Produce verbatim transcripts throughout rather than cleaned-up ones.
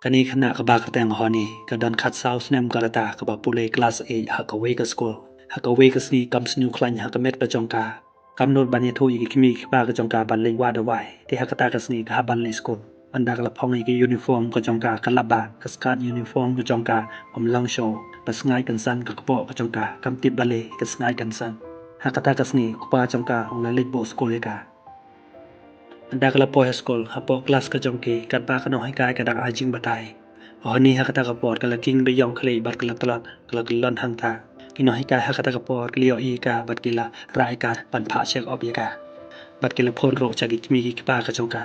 Kane ka khynnah kaba kyrteng Honey ka don khatsaw snem ka rta, kaba pule klas eight ha kawei ka skul. Ha kawei ka sngi kam sniew khlaiñ ha ka met ka jong ka. Kam nud ban ïathuh ïa ki kmie ki kpa ka jong ka ban leit wad dawai. Te ha kata ka sngi ka hap ban leit skul. Ynda ka la phong ïa ki uniform ka jong ka, ka lap ba ka skat uniform ka jong ka ym long shuh. Ba sngaid kynsan ka kpoh ka jong ka, kam tip balei ka sngaid kynsan. Ha kata ka sngi u kpa jong ka u la leit buh skul ïa ka. Ynda ka la poi ha skul, hapoh klas ka jong ki, katba ka nonghikai ka dang ai jingbatai, Honey ha kata ka por ka la king ba ïong khlieh bad ka la tlot, ka la kyllon hangta. Ki nonghikai ha kata ka por ki la ïohi ïa ka bad ki la rah ïa ka ban phah check up ïa ka. Bad ki la phone ruh sha ki kmie ki kpa ka jong ka.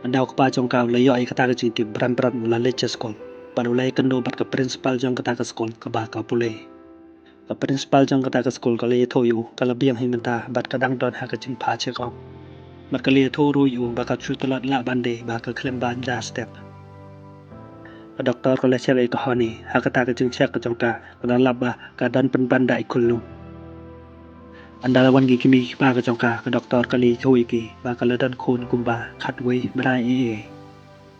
Ynda u kpa jong ka u la ïoh ïa kata ka jingtip, bran bran u la leit sha skul bad u la ïakynduh bad ka principal jong kata ka skul kaba ka pule. Ka principal jong kata ka skul ka la ïathuh ïa u, ka la biang hi mynta bad ka dang don ha ka jingphah check up. Bad ka la ïathuh ruh ïa u ba ka shu tlot lah ban die, ba ka khlem ban da step. Ka doktor ka la check ïa ka Honey, ha kata ka jingcheck ka jong ka, ka la lap ba ka don pynban da i khunlung. Ynda la wan ki kmie ki kpa ka jong ka, ka doktor ka la ïathuh ïa ki ba ka la don khun kumba khatwei bnai ei ei.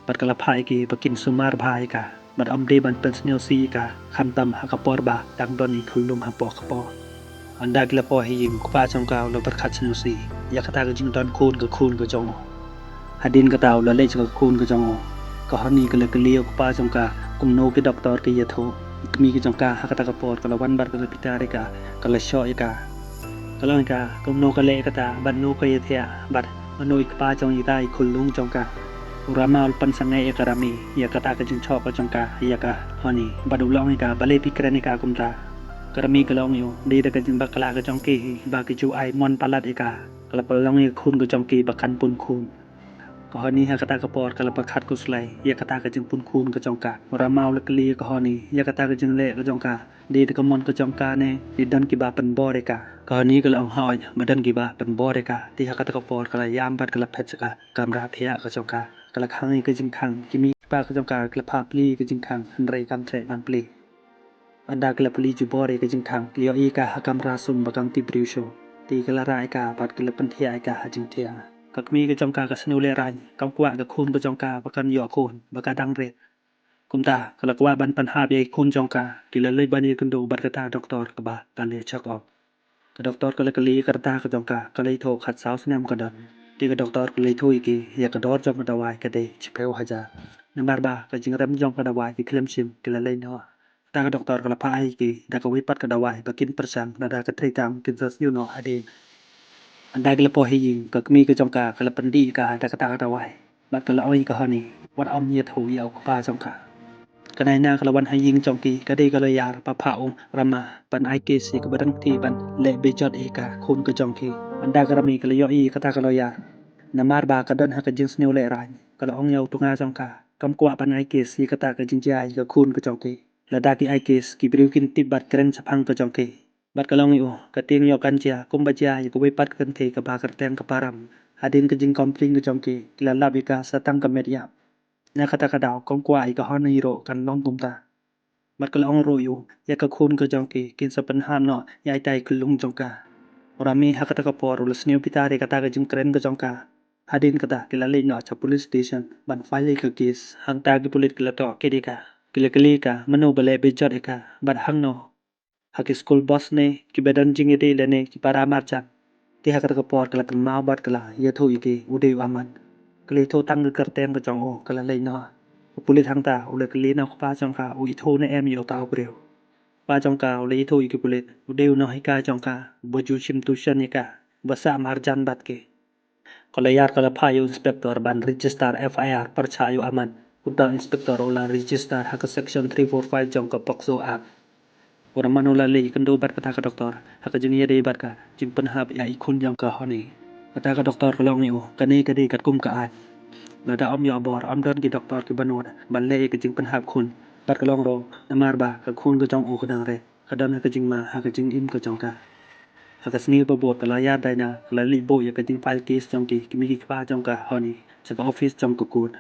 Bad ka la phah ïa ki ba kin sumar bha ïa ka, bad ym dei ban pynsngewsih ïa ka, khamtam ha ka por ba dang don i khunlung hapoh ka por. Ynda ki la poi ha ïing, u kpa jong ka u la pyrkhat sngewsih ïa kata ka jingdon khun ka khun ka jong u. Hadien kata u la leit sha ka khun ka jong u. Ka Honey ka la kylli ïa u kpa jong ka kumno ki doktor ki ïathuh. I kmie ka jong ka ha kata ka por ka la wan bad ka la bitar ïa ka, ka la shoh ïa ka. Ka la ong ïa ka kumno ka leh kata bad no ka ïathiah bad mano i kpa jong ita i khunlung jong ka. U Rama u la pynsangeh ïa ka Rami ïa kata ka jingshoh ka jong ka ïa ka Honey bad u la ong ïa ka balei phi kren ïa ka kumta. Ka Rami ka la ong ïa u dei da ka jingbakla ka jong ki hi ba ki ju ai mon palat ïa ka. Ka la pynlong ïa ka khun ka jong ki ba kan pun khun. Ka Honey ha kata ka por ka la pyrkhat khuslai ïa kata ka jingpun khun ka jong ka. U Rama u la kylli ïa ka Honey ïa kata ka jingleh ka jong ka. Dei da ka mon ka jong ka ne dei don kiba pynbor ïa ka. Ka Honey ka la ong hooid, ba don kiba pynbor ïa ka. Te ha kata ka por ka la ïam bad ka la phet sha ka kamra thiah ka jong ka. Ka la khang ïa ka jingkhang. Ki kmie ki kpa ka jong ka ki la phah plie ïa ka jingkhang, hynrei kam treh ban plie. Ynda ki la plie jubor ïa ka jingkhang, ki la ïohi ïa ka ha kamra sum ba kam tip briew shuh. Te ki la rah ïa ka bad ki la pynthiah ïa ka ha jingthiah. Ka kmie ka jong ka ka sngewlehraiñ, kam kwah ka khun ka jong ka ba kan ïoh khun ba ka dang rit. Kumta ka la kwah ban pynhap ïa i khun jong ka. Ki la leit ban ïakynduh bad kata doktor kaba ka leit check up. Ka doktor ka la kylli ïa ka rta ka jong ka, ka la ïathuh khatsaw snem ka don. Te ka doktor ka la ïathuh ïa ki ïa ka dor jong ka dawai ka dei shiphew hajar. Namar ba ka jingrem jong ka dawai ki khlem shim, ki la leit noh. Kata ka doktor ka la phah ïa ki da kawei pat ka dawai ba kin pyrshang, lada ka trei tam kin sa siew noh hadien. Ynda ki la poi ha ïing, ka kmie ka jong ka ka la pyndih ïa ka da kata ka dawai. Bad ka la ong ïa ka Honey, wat ym ïathuh ïa u kpa jong ka. Ka Naina ka la wan ha ïing jong ki, ka dei ka lawyer ba phah u Rama ban ai case ïa kaba dang kti ban leh bejot ïa ka khun ka jong ki. Ynda ka Rami ka la ïohi ïa kata ka lawyer, namar ba ka don ha ka jingsngewlehraiñ, ka la ong ïa u tnga jong ka, kam kwah ban ai case ïa kata ka jingjia ïa ka khun ka jong ki. Lada ki ai case, ki briew kin tip bad kren shaphang ka jong ki. Bad ka la ong ïa u, ka tieng ïoh kan jia kumba jia ïa kawei pat ka kynthei kaba kyrteng ka Param. Hadien ka jingcomplain ka jong ki, ki la lap ïa ka sa tang ka met ïap. Na kata ka daw, kam kwah ïa ka Honey ruh kan long kumta. Bad ka la ong ruh ïa u, ïa ka khun ka jong ki kin sa pynhap noh ïa itai i khunlung jong ka. U Rami ha kata ka por u la sngewbitar ïa kata ka jingkren ka jong ka. Hadien kata ki la leit noh sha police station ban file ïa ka case. Hangta ki pulit ki la tohkit ïa ka. Ki la kylli ïa ka mano ba leh bejot ïa ka bad hangno. Ha ki school bus ne kiba don jingïadei lane ki para marjan. Te ha kata ka por ka la kynmaw bad ka la ïathuh ïa ki u dei u Aman. Ka la ïathuh tang ka kyrteng ka jong u, ka la leit noh. U pulit hangta u la kylli na u kpa jong ka, u ithuh ne em ïa uta u briew. U kpa jong ka u la ïathuh ïa ki pulit u dei u nonghikai jong ka uba ju shim tuition ïa ka, uba sah marjan bad ki. Ka lawyer ka la phah ïa u inspector ban register F I R pyrshah ïa u Aman. Uta u inspector u la register ha ka section three four five jong ka POCSO Act. U Aman u la leit ïakynduh bad kata ka doktor ha ka jingïadei bad ka jingpynhap ïa i khun jong ka Honey. Kata ka doktor ka la ong ïa u, kane ka dei katkum ka aiñ. Lada ym ïoh bor, ym don ki doktor kiba nud ban leh ïa ka jingpynhap khun. Bad ka la ong ruh, namar ba ka khun ka jong u ka dang rit, ka don ha ka jingma ha ka jingim ka jong ka. Ha ka sngi ba bud ka lawyer Daina ka la leit buh ïa ka jingfile case jong ki kmie ki kpa jong ka Honey sha ka office jong ka court.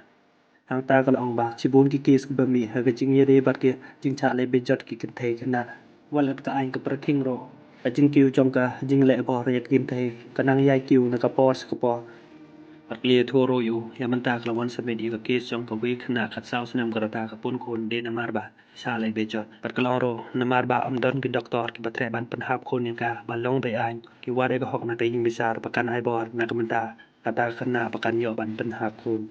Hangta ka la ong ba shibun ki case kiba mih ha ka jingïadei bad ka jingshah leh bejot ki kynthei khynnah. Wat la ka aiñ ka pyrkhing ruh, ka jingkiew jong ka jingleh bor ïa ki kynthei ka nang ïai kiew na ka por sha ka por. Bad ka la ïathuh ruh ïa u, ïa mynta ka la wan submit ïa ka case jong kawei ka khynnah khatsaw snem ka rta ka pun khun dei namar ba shah leh bejot. Bad ka la ong ruh namar ba ym don ki doktor kiba treh ban pynhap khun ïa ka ba long be-aiñ, ki wad ïa ka hok na ka ïing bichar ba kan ai bor na ka bynta kata ka khynnah ba kan ïoh ban pynhap khun.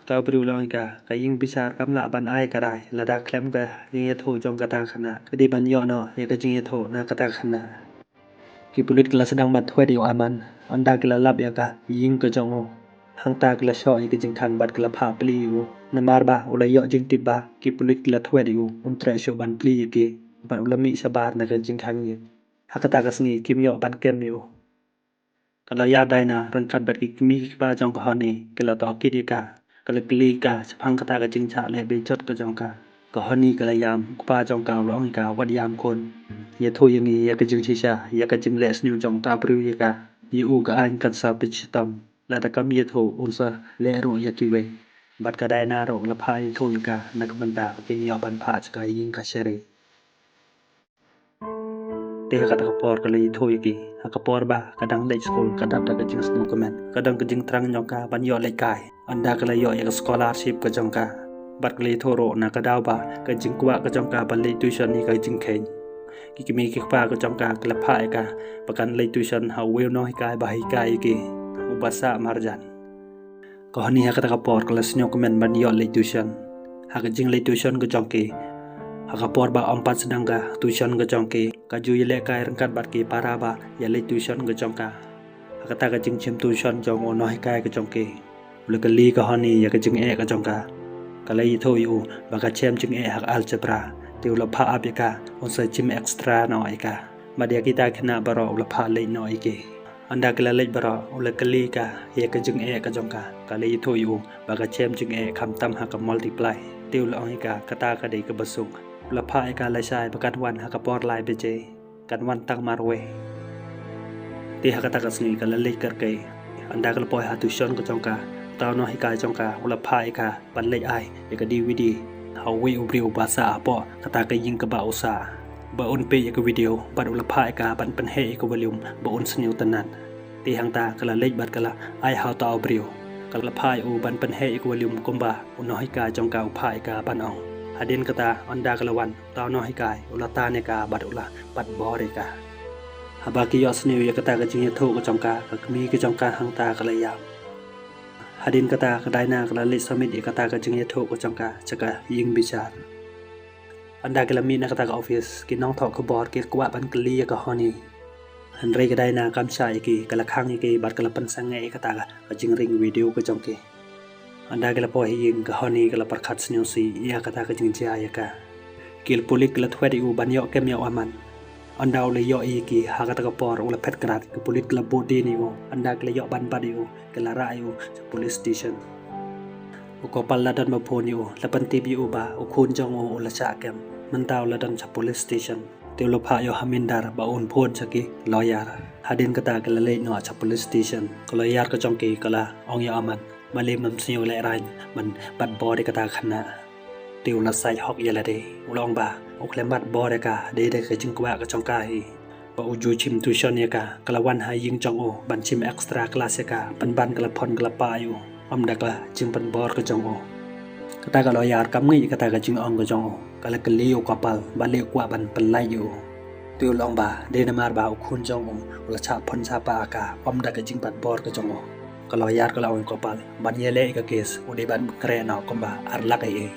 Uta u briew u la ong ïa ka, ka ïing bichar kam lah ban ai ka rai lada khlem ka jingïathuh jong kata ka khynnah, ka dei ban ïoh noh ïa ka jingïathuh na kata ka khynnah. Ki pulit ki la sdang ban thwet ïa u Aman, ynda ki la lap ïa ka ïing ka jong u. Hangta ki la shoh ïa ka jingkhang bad ki la phah plie ïa u, namar ba u la ïoh jingtip ba ki pulit ki la thwet ïa u, un treh shuh ban plie ïa ki, bad u la mih shabar na ka jingkhang ïing. Ha kata ka sngi kim ïoh ban kem ïa u. Ka lawyer Daina ryngkat bad ki kmie ki kpa jong ka Honi ki la tohkit ïa ka, ka la kylli ka shaphang kata ka jingjah leh bejot ka jong ka. Ka Honi ka la ïam, u kpa jong ka u la ong ïa ka, wat ïam khun. Ïathuh ïa ngi ïa ka jingshisha ïa ka jingleh sniew jong uta u briew ïa ka. Ïa u ka aiñ kan sa pynchitom. Lada kam ïathuh un sa leh ruh ïa kiwei. Bad ka Daina ruh la phah ïathuh ïa ka na ka bynta ba kin ïoh ban phah sha ka ïing kashari. Te ha kata ka por ka la ïathuh ïa ki, ha ka por ba ka dang leit skul ka dap da ka jingsngewkmen, ka don ka jingthrang jong ka ban ïoh leit kai. Ynda ka la ïoh ïa ka scholarship ka jong ka, bad ka la ïathuh ruh na ka daw ba ka jingkwah ka jong ka ban leit tuition ïa ka jingkheiñ. Ki kmie ki kpa ka jong ka ki la phah ïa ka ba kan leit tuition ha uwei u nonghikai ba hikai ïa ki, u Bah Marjan. Ka Honi ha kata ka por ka la sngewkmen ban ïoh leit tuition. Ha ka jingleit tuition ka jong ki, ha ka por ba ym pat sdang ka tuition ka jong ki, ka ju ïalehkai ryngkat bad ki para ba ïaleit tuition ka jong ka. Ha kata ka jingshim tuition jong u nonghikai ka jong ki, u la kylli ka Honi ïa ka jingeh ka jong ka. Ka la ïathuh ïa u ba ka shem jingeh ha ka algebra, te u la phah ap ïa ka un sa shim extra noh ïa ka. Bad ïa kita ki khynnah baroh u la phah leit noh ïa ki. Ynda ki la leit baroh u la kylli ka ïa ka jingeh ka jong ka. Ka la ïathuh ïa u ba ka shem jingeh khamtam ha ka multiply. Te u la ong ïa ka, kata ka dei kaba suk. U la phah ïa ka lashai ba kan wan ha ka por lai baje, kan wan tang marwei. Te ha kata ka sngi ka la leit kyrkieh. Ynda ka la poi ha tuition ka jong ka, uta u nonghikai jong ka u la phah ïa ka ban leit ai ïa ka D V D ha uwei u briew ba sah hapoh kata ka ïing kaba u sah, ba un peit ïa ka video, bad u la phah ïa ka ban pynheh ïa ka volume ba un sngewtynnat. Te hangta ka la leit bad ka la ai ha uta u briew. Ka la phah ïa u ban pynheh ïa ka volume kumba u nonghikai jong ka u phah ïa ka ban ong. Hadien kata ynda ka la wan, uta u nonghikai u la tan ïa ka bad u la bat bor ïa ka. Haba ki ïohsngew ïa kata ka jingïathuh ka jong ka, ka kmie ka jong ka hangta ka la ïap. Hadien kata ka Daina ka la leit submit ïa kata ka jingïathuh ka jong ka sha ka ïing bichar. Ynda ki la mih na kata ka office, ki nongthoh khubor ki kwah ban kylli ïa ka Honi. Hynrei ka Daina kam shah ïa ki, ka la khang ïa ki bad ka la pynsangeh ïa kata ka jingring video ka jong ki. Ynda ki la poi ha ïing, ka Honi ka la pyrkhat sngewsih ïa kata ka jingjia ïa ka. Ki pulit ki la thwet ïa u ban ïoh kem ïa u Aman. Ynda u la ïoh ïa ki ha kata ka por u la phet krad, ki pulit ki la bud dien ïa u. Ynda ki la ïoh ban bat ïa u, ki la rah ïa u sha police station. U Gopal la don ba phone ïa u, la pyntip ïa u ba u khun jong u u la shah kem. Mynta u la don sha police station. Te u la phah ïa u Harminder ba un phone sha ki lawyer. Hadien kata ki la leit noh sha police station. Ka lawyer ka jong ki ka la ong ïa u Aman, balei mem sngew lehraiñ ban bat bor ïa kata ka khynnah. Te u la said hok ïa lade, u la ong ba u khlem bat bor ïa ka, dei da ka jingkwah ka jong ka hi ba u ju shim tuition ïa ka. Ka la wan ha ïing jong u ban shim extra class ïa ka, pynban ka la phone ka la pah ïa u, ym da ka jingpynbor ka jong u. Kata ka lawyer kam ngeit ïa kata ka jingong ka jong u, ka la kylli ïa u Gopal balei u kwah ban pynlait ïa u. Te u la ong ba dei namar ba u khun jong u u la shah phone shah pah ïa ka, ym da ka jingbat bor ka jong u. Ka lawyer ka la ong ïa u Gopal ban ïaleh ïa ka case, u dei ban kren noh kumba ar lak ei ei.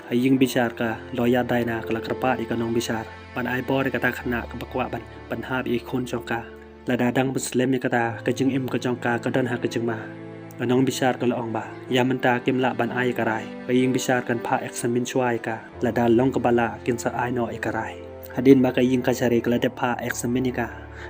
Ha ïing bichar, ka lawyer Daina ka la kyrpad ïa ka nongbishar ban ai bor ïa kata ka khynnah kaba kwah ban pynhap ïa i khun jong ka. Lada dang pynslem ïa kata, ka jingim ka jong ka ka don ha ka jingma. Ka nongbishar ka la ong ba ïa mynta kim lah ban ai ïa ka rai. Ka ïing bishar kan phah examine shuwa ïa ka. Lada long kaba lah, kin sa ai noh ïa ka rai. Hadien ba ka ïing kashari ka la dep phah examine ïa ka,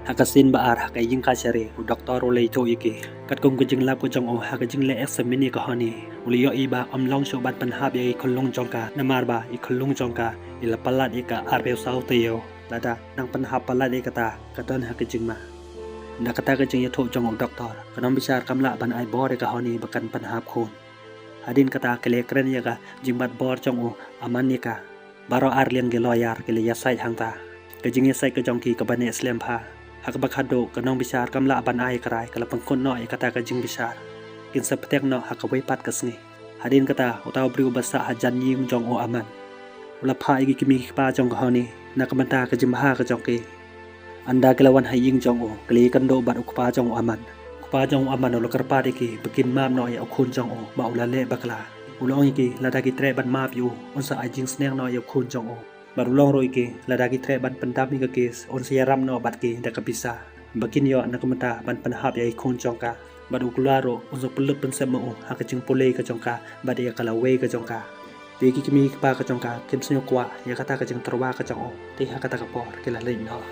ha ka sien ba ar ha ka ïing kashari, u doktor u la ïathuh ïa ki. Katkum ka jinglap ka jong u ha ka jingleh examine ïa ka Honi, u la ïohi ba ym long shuh ban pynhap ïa i khyllung jong ka, namar ba i khyllung jong ka i la palat ïa ka arphew saw taïew. Lada nang pynhap palat ïa kata, ka don ha ka jingma. Na kata ka jingïathuh jong u doktor, ka nongbishar kam lah ban ai bor ïa ka Honi ba kan pynhap khun. Hadien kata ki la kren ïa ka jingbat bor jong u Aman ïa ka. Baroh ar liang ki lawyer ki la ïasaid hangta. Ka jingïasaid ka jong ki kaba neh slem bha. Ha kaba khatduh ka nongbishar kam lah ban ai ïa ka rai, ka la pynkut noh ïa kata ka jingbishar. Kin sa bteng noh ha kawei pat ka sngi. Hadien kata uta u briew uba sah hajan ïing jong u Aman u la phah ïa ki kmie ki kpa jong ka Honi na ka bynta ka jingbha ka jong ki. Ynda ki la wan ha ïing jong u, ki la ïakynduh bad u kpa jong u Aman. U kpa jong u Aman u la kyrpad ïa ki ba kin map noh ïa u khun jong u ba u la leh bakla. U la ong ïa ki lada ki treh ban map ïa u, un sa ai jingsneng noh ïa u khun jong u. Bad u la ong ruh ïa ki lada ki treh ban pyndam ïa ka kes, un sa ïarap noh bad ki da ka pisa ba kin ïoh na ka bynta ban pynhap ïa i khun jong ka. Bad u kular ruh un sa pynlut pynsep ma u ha ka jingpule ka jong ka bad ïa ka lawei ka jong ka. Te ki kmie ki kpa ka jong ka kim sngew kwah ïa kata ka jingtyrwa ka jong u. Te ha kata ka por ki la leit noh.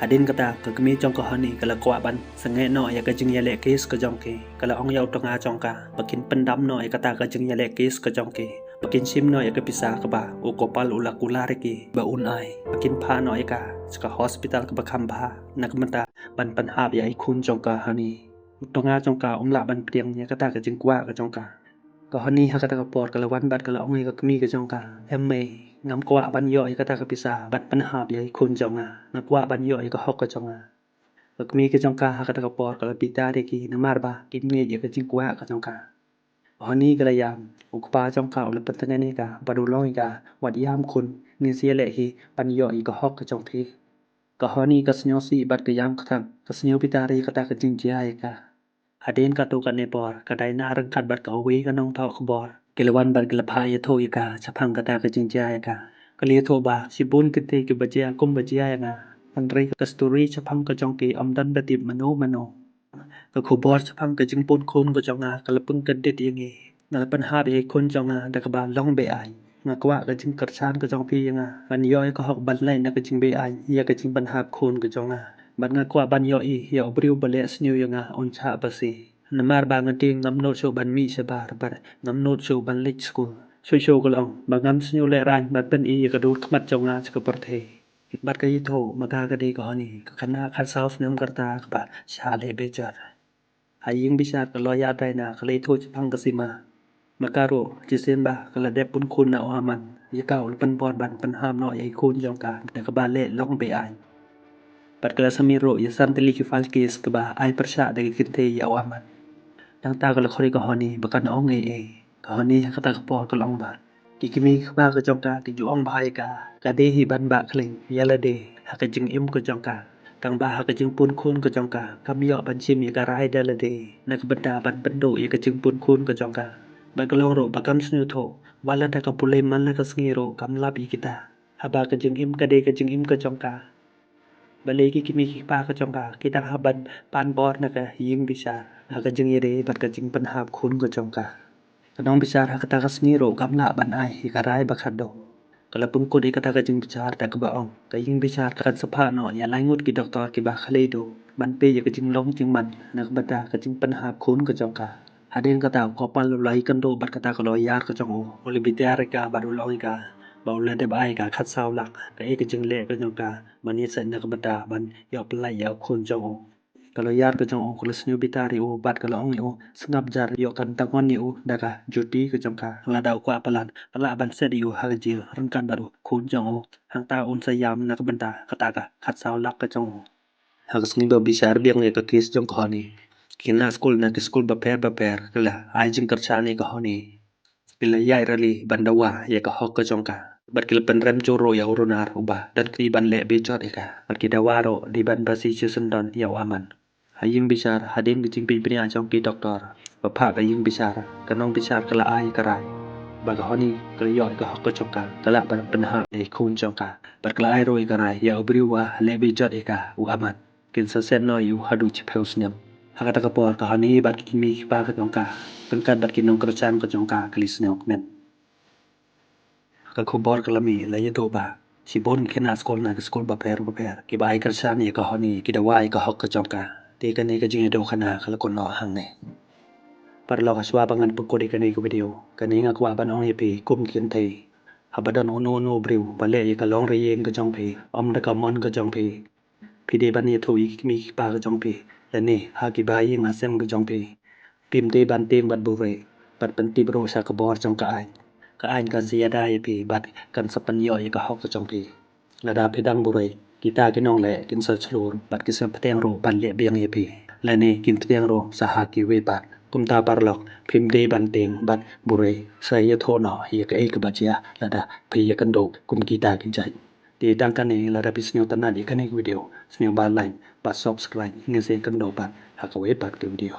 Hadien kata ka kmie jong ka Honi ka la kwah ban sangeh noh ïa ka jingïaleh kes ka jong ki. Ka la ong ïa u tnga jong ka ba kin pyndam noh ïa kata ka jingïaleh kes ka jong ki, ba kin shim noh ïa ka pisa kaba u Gopal u la kular ïa ki ba un ai, ba kin phah noh ïa ka sha ka hospital kaba kham bha na ka bynta ban pynhap ïa i khun jong ka Honi. U tnga jong ka um lah ban pdiang ïa kata ka jingkwah ka jong ka. Ka Honi ha kata ka por ka la wan bad ka la ong ïa ka kmie ka jong ka, "Em mei, ngam kwah ban ïoh ïa kata ka pisa ban pynhap ïa i khun jong nga. Nga kwah ban ïoh ïa ka hok ka jong nga." Ka kmie ka jong ka ha kata ka por ka la bitar ïa ki namar ba kim ngeit ïa ka jingkwah ka jong ka. Ka Honi ka la ïam, u kpa jong ka u la pyntngen ïa ka bad u la ong ïa ka, "Wat ïam khun, ngin sa ïaleh hi ban ïoh ïa ka hok ka jong phi." Ka Honi ka sngewsih bad ka ïam ka thang, ka sngew bitar ïa kata ka jingjia ïa ka. Hadien katto katne por ka Daina ryngkat bad kawei ka nongthoh khubor ki la wan bad ki la phah ïathuh ïa ka shaphang kata ka jingjia ïa ka. Ka la ïathuh ba shibun kynthei kiba jia kumba jia ïa nga, hynrei ka story shaphang ka jong ki ym don ba tip mano mano. Ka khubor shaphang ka jingpun khun ka jong nga ka la pynkyndit ïa ngi. Nga la pynhap ïa i khun jong nga da kaba long beaiñ. Nga kwah ka jingkyrshan ka jong phi ïa nga ban ïoh ïa ka hok ban leit na ka jingbeaiñ ïa ka jingpynhap khun ka jong nga. Bad nga kwah ban ïoh i ïa u briew ba leh sniew ïa nga un shah basi. Namar ba nga tieng ngam nud shuh ban mih shabar bad ngam nud shuh ban leit skul. Shuh shuh ka la ong ba ngam sniew lehraiñ ban pyni ïa ka dur khmat jong nga sha ka pyrthei. Bad ka ïathuh ba ka ka dei ka Honi, ka khynnah khatsaw snem ka rta kaba shah leh bejot. Ha ïing bishar ka lawyer Daina ka la ïathuh shaphang ka sima ba ka ruh shisien ba ka la dep pun khun na u Aman, ïa ka u la pynbor ban pynhap noh ïa i khun jong ka da kaba leh long beaiñ. Bad ka la submit ruh ïa san tylli ki file case kaba ai pyrshah da ki kynthei ïa u Aman. Nangta ka la khot ïa ka Honi ba kan ong ei ei. Ka Honi ha kata ka por ka la ong ba ki kmie ki kpa ka jong ka ki ju ong bha ïa ka, ka dei hi ban bah khlieh ïa lade ha ka jingim ka jong ka. Tang ba ha ka jingpun khun ka jong ka kam ïoh ban shim ïa ka rai da lade na ka bynta ban pynduh ïa ka jingpun khun ka jong ka. Bad ka la ong ruh ba kam sngewthuh, wat lada ka pule man la ka sngi ruh kam lap ïa kita. Haba ka jingim ka dei ka jingim ka jong ka. Balei ki kmie ki kpa ka jong ka ki dang hap ban pan bor na ka ïing bishar ha ka jingïadei bad ka jingpynhap khun ka jong ka. Ka nongbishar ha kata ka sngi ruh kam lah ban ai ïa ka rai ba khatduh. Ka la pynkut ïa kata ka jingbishar da kaba ong ka ïing bishar kan sa phah noh ïa lai ngut ki doktor kiba khlei duh ban peit ïa ka jinglong jingman na ka bynta ka jingpynhap khun ka jong ka. Hadien kata u Gopal u la ïakynduh bad kata ka lawyer ka jong u, u la bitar ïa ka bad u la ong ïa ka ba u la dep ai ïa ka khatsaw lak kaei ka jingleh ka jong ka ban ïaseng na ka bynta ban ïoh pyllait ïa u khun jong u. Ka lawyer ka jong u ka la sniew bitar ïa u bad ka la ong ïa u, sngap jar, ïoh kan tang on ïa u da ka juti ka jong ka. Lada u kwah palat ka lah ban set ïa u ha ka jel ryngkat bad u khun jong u. Hangta un sa ïam na ka bynta kata ka khatsaw lak ka jong u. Ha ka sngi ba bishar biang ïa ka case jong ka Honi, ki khynnah skul na ki skul bapher bapher ki la ai jingkyrshan ïa ka Honi. Ki la ïaid rally ban dawa ïa ka hok ka jong ka. Bad ki la pynrem jur ruh ïa u runar uba don kti ban leh bejot ïa ka. Bad ki dawa ruh dei ban basi shisien don ïa u Aman. Ha ïing bishar, hadien ka jingpeit bniah jong ki doktor ba phah ka ïing bishar, ka nongbishar ka la ai ka rai ba ka Honi ka la ïoh ïa ka hok ka jong ka, ka lah ban pynhap ïa i khun jong ka. Bad ka la ai ruh ïa ka rai ïa u briew uba leh bejot ïa ka, u Aman, kin sa set noh ïa u haduh shiphew snem. Ha kata ka por ka Honi bad ki kmie ki kpa ka jong ka ryngkat bad ki nongkyrshan ka jong ka ki la sngewkmen. Ka khubor ka la mih la ïathuh ba shibun ki khynnah skul na ki skul bapher bapher kiba ai kyrshan ïa ka Honi ki dawa ïa ka hok ka jong ka. Te kane ka jingïaduh khana ka la kut noh hangne. Paralok, hashwa ba ngan pynkut ïa kane ka video, kane nga kwah ban ong ïa phi kum ki kynthei, haba don uno uno u briew ba leh ïa ka longryngkhuh ka jong phi ym da ka mon ka jong phi, phi dei ban ïathuh ïa ki kmie ki kpa ka jong phi lane ha ki bahaïing hasem ka jong phi. Phim dei ban tieng bad buhrieh bad pyntip ruh sha ka bor jong ka aiñ. Ka aiñ kan sa ïada ïa phi bad kan sa pynïoh ïa ka hok ka jong phi. Lada phi dang buhrieh, Kita ki nongleh kin sa shlur bad ki sa pdiang ruh ban leh biang ïa phi, lane kin pdiang ruh sa ha kiwei pat. Kumta paralok, phim dei ban tieng bad buhrieh, sa ïathuh noh ïa kaei kaba jia lada phi ïakynduh kum kita ki jait. Te tang kane, lada phi sngewtynnat ïa kane ka video, sngewbha like bad subscribe, ngin sa ïakynduh pat ha kawei pat ka video.